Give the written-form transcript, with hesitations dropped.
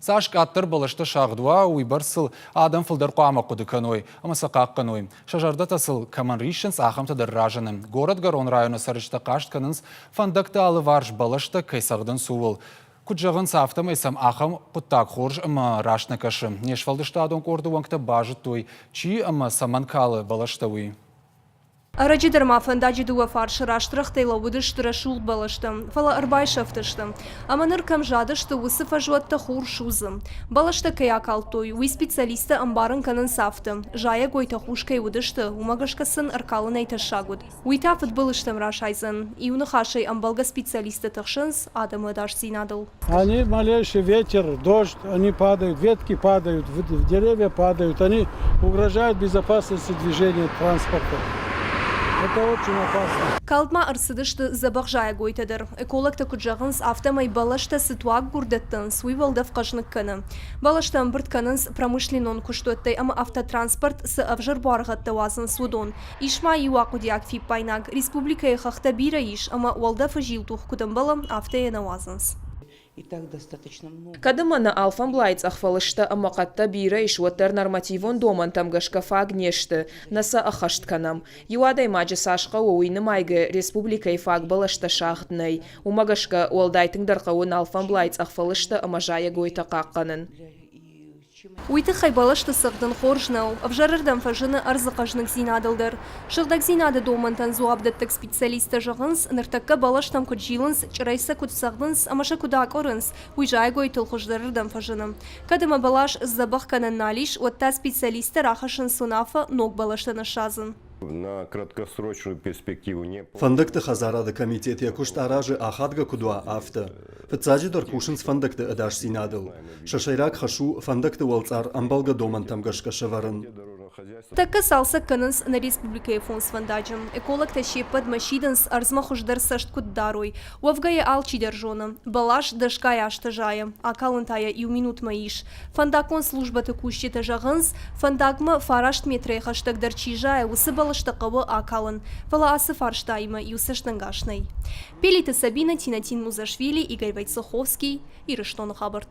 Цас къаддӕр бӕлӕстӕ сагъд уа, уыйбӕрц сыл адӕм фылдӕр хъуамӕ хъуыды кӕной ӕмӕ сӕ хъахъхъӕной. Сӕ зӕрдӕтӕ сыл кӕмӕн риссынц, ахӕмтӕ дӕр разыны. Горӕтгӕрон районы цӕрджытӕ хъаст кӕнынц, фӕндӕгты алыварс бӕлӕстӕ кӕй цӕгъдынц, ууыл. Куыд зӕгъынц, афтӕмӕй сӕм ахӕм хъуыддаг хорз ӕмӕ раст нӕ кӕсы. Не сфӕлдыстадон къорды уӕнгтӕ базыдтой, чи ӕмӕ цӕмӕн калы бӕлӕстӕ, уый. Ӕрӕджы дӕр ма фӕндаджы дыууӕ фарсы раст рӕгътӕй лӕууыдысты рӕсугъд бӕлӕстӕ, фӕлӕ ӕрбайсӕфтысты. Ӕмӕ ныр кӕм задысты, уыцы фӕзуӕттӕ хур судзы. Бӕлӕстӕ кӕй акалдтой, уый специалисттӕ ӕмбарын кӕнынц афтӕ, зайӕгойтӕ хус кӕй уыдысты, уымӕ гӕсгӕ сын ӕркалынӕй тӕссаг уыд. Уый та фыдбылызтӕм расайдзӕн. Иу ныхасӕй ӕмбӕлгӕ специалисттӕ тыхсынц адӕмы ӕдасдзинадыл. Они малейший ветер, дождь, они падают, ветки падают, деревья падают, они угрожают безопасности движения транспорта. Это очень опасно. Калд ма ӕрцыдысты дзӕбӕх зайӕгойтӕ дӕр. Экологтӕ куыд зӕгъынц, афтӕмӕй бӕлӕстӕ цы туаггуыр дӕттынц, уый уӕлдӕф хъӕзныг кӕны. Бӕлӕстӕ ӕмбырд кӕнынц промышленнон куыстуӕттӕй ӕмӕ автотранспорт цы ӕвзӕр буаргъӕдтӕ уадзынц, уыдон. Ис ма иу ахъуыдиаг фиппаинаг, республикӕйы хӕхтӕ бирӕ ис ӕмӕ уӕлдӕфы зилдух куыд ӕмбӕлы, афтӕ йӕ нӕ уадзынц. Кӕд ӕмӕ нӕ алфӕмблай цъӕхфӕлыстӕ ӕмӕ хъӕдтӕ бирӕ ис, уӕддӕр нормативон домӕнтӕм гӕсгӕ фаг не сты, нӕ сӕ ӕххӕст кӕнӕм. Иу адӕймаджы цас хъӕуы, уый нымайгӕ, республикӕйы фаг бӕлӕстӕ сагъд нӕй. Уымӕ гӕсгӕ уӕлдай тынгдӕр хъӕуы нӕ алфӕмблай цъӕхфӕлыстӕ ӕмӕ зайӕгойтӕ хъахъхъӕнын. Уый тыххӕй бӕлӕсты цӕгъдын хорз нӕу, ӕвзӕрырдӕм фӕзыны ӕрдзы хъӕзныгдзинадыл дӕр. Сыгъдӕгдзинады домӕнтӕн дзуапдӕттӕг специалисттӕ зӕгъынц, ныртӕккӕ бӕлӕстӕм куыд зилынц, чъырӕй сӕ куыд цӕгъдынц ӕмӕ сӕ куыд акъуырынц, уый зайӕгойтыл хуыздӕрырдӕм фӕзыны. Кӕд ӕмӕ бӕлас сдзӕбӕх кӕнӕн нал ис, уӕд та специалисттӕ рахӕссынц уынаффӕ ног бӕлӕстӕ ныссадзын. На краткосрочную перспективу не Фӕндӕгты хӕдзарады комитет йӕ куыст аразы ахадгӕ куыд уа, афтӕ. Фыццаджыдӕр кусынц фӕндӕгты ӕдасдзинадыл. Сӕ сӕйраг хӕс у фӕндӕгты уӕлцъар ӕмбӕлгӕ домӕнтӕм гӕсгӕ сӕвӕрын. Тӕккӕ цалцӕг кӕнынц нӕ республикӕйы фондз фӕндаджы. Экологтӕ се ппӕтмӕ сидынц, ӕрдзмӕ хуыздӕр цӕст куыд дарой. Уӕвгӕ йӕ алчидӕр зоны. Бӕлас дӕсгай азты зайы, акалын та йӕ иу минутмӕ ис. Фӕндаггон службӕты кусджытӕ зӕгъынц, фӕндагмӕ фараст метрӕй хӕстӕгдӕр чи зайы, уыцы бӕлӕстӕ хъӕуы акалын. Фӕлӕ ацы фарстаимӕ иу цӕстӕнгас нӕй. Пелиты Сабина, Тинатин Музашвили, Игорь Войцеховский, Ирыстоны хабӕрттӕ.